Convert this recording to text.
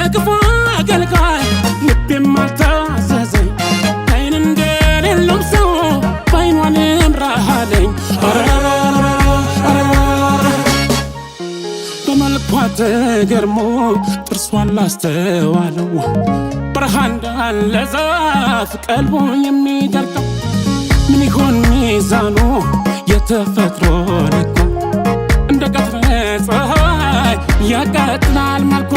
ለክፉ አገልጋይ ልቤም አልታዘዘኝ። አይን እንደሌለው ሰው በአይኗ ልምራሃለኝ። በመልኳ ተገርሞ ጥርሷን ላስተዋለው፣ በረሃ እንዳለ ዛፍ ቀልቡ የሚደርቀው፣ ምን ይሆን ሚዛኑ የተፈጥሮ ልኳ? እንደ ቀትር ፀሐይ ያቃጥላል መልኳ።